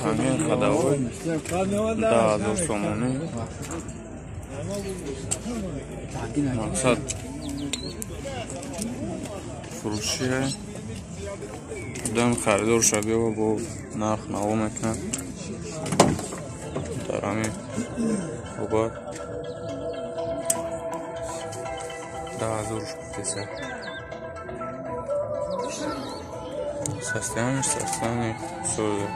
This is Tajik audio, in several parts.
Ҳамин ходовой 10 000 сомонӣ. Мақсад фурӯшие. Одам харидорша биёва, бо нарх наво мекунад. Дар ҳамин обад 10 000 гуфтеса. Состояние соли.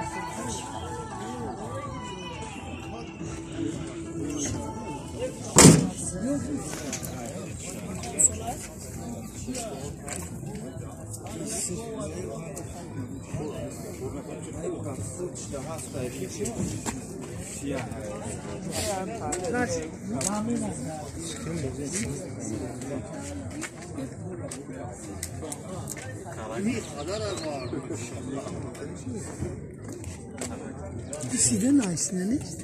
Sieht nice, ne, nicht?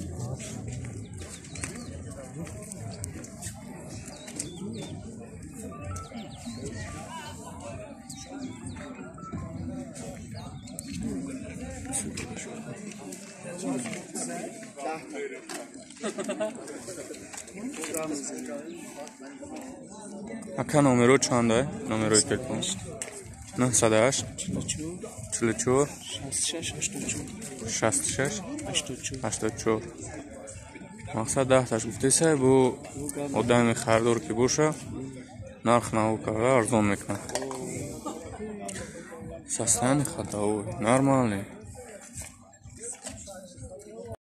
Ака, номеро чанда? Номерои телефон? 908 44 66 84. Мақсад 10таш гуфтеса, бо одами харидор ки боша, нарх наво карда арзон мекунад. Состояние ходовой нормальный.